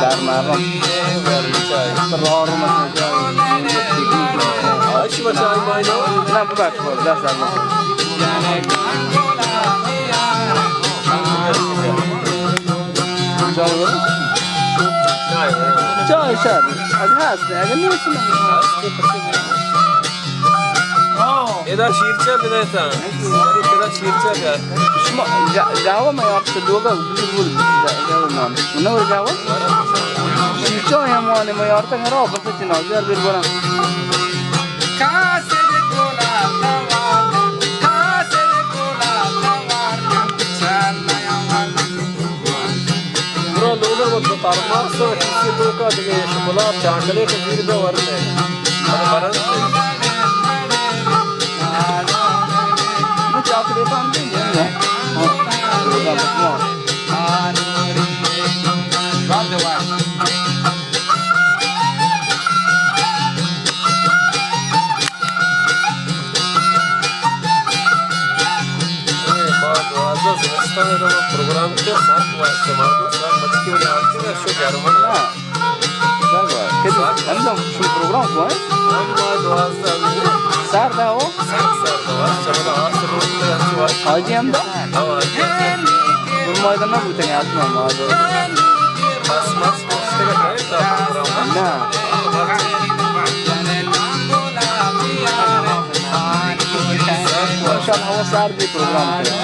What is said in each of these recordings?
در مردم. اچھی بچہ آئی مائی نہ؟ نہ، ببخش، ببخش، دست درد نکنه. چای برو؟ چای، چای. اگه هست، اگه نیست، نه. ادا شیرچه بدایتا. ادا شیرچه بیا. شما گا-، گاوا ما یاد تو دوگا بزرگ بود. گاوا نام. نور گاوا؟ شیرچه هم وانه ما یاد تا گاوا بس چنا بیار بیر برم. برو لوگا وت بتارماس کسی توکا دگہ شکلات چاکلیٹ زیر بہ ورنے. برن. نہ چاکلیٹ ہم دیں گے. ہاں. اے، ما دوازدہ زمستان ءَ ما پروگرام کت، سک وش، ما گو سک مچکی ولی آتی نا، شو گرمن. ہاں. سک وش. کدی؟ سک وش. ہمدا شما پروگرام کو، ہیں؟ ہم ما دوازدہ. سر دا ہو؟ سک سر دا وش، چمدا آس روز تے اچ وش. حاجی ہمدا؟ ہاں، حاجی ہمدا. ما ادا نہ بوتیں، آتما ما دو. بس، بس. نہ. ماشاءاللہ، ہوا سار دی پروگرام کرے.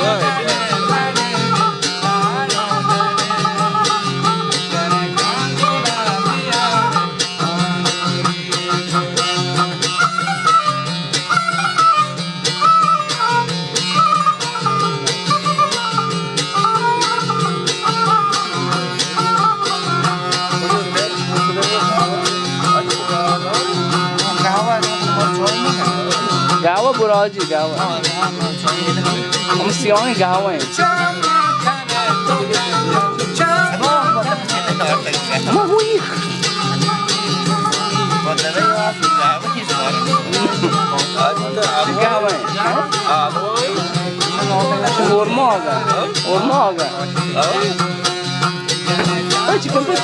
گاوا براجی گاوا. ہم سیاہیں گاوا ہیں. ما ہوئی. گاوا ہیں. اور ما آگا. اور ما آگا. اچھا، کم بس.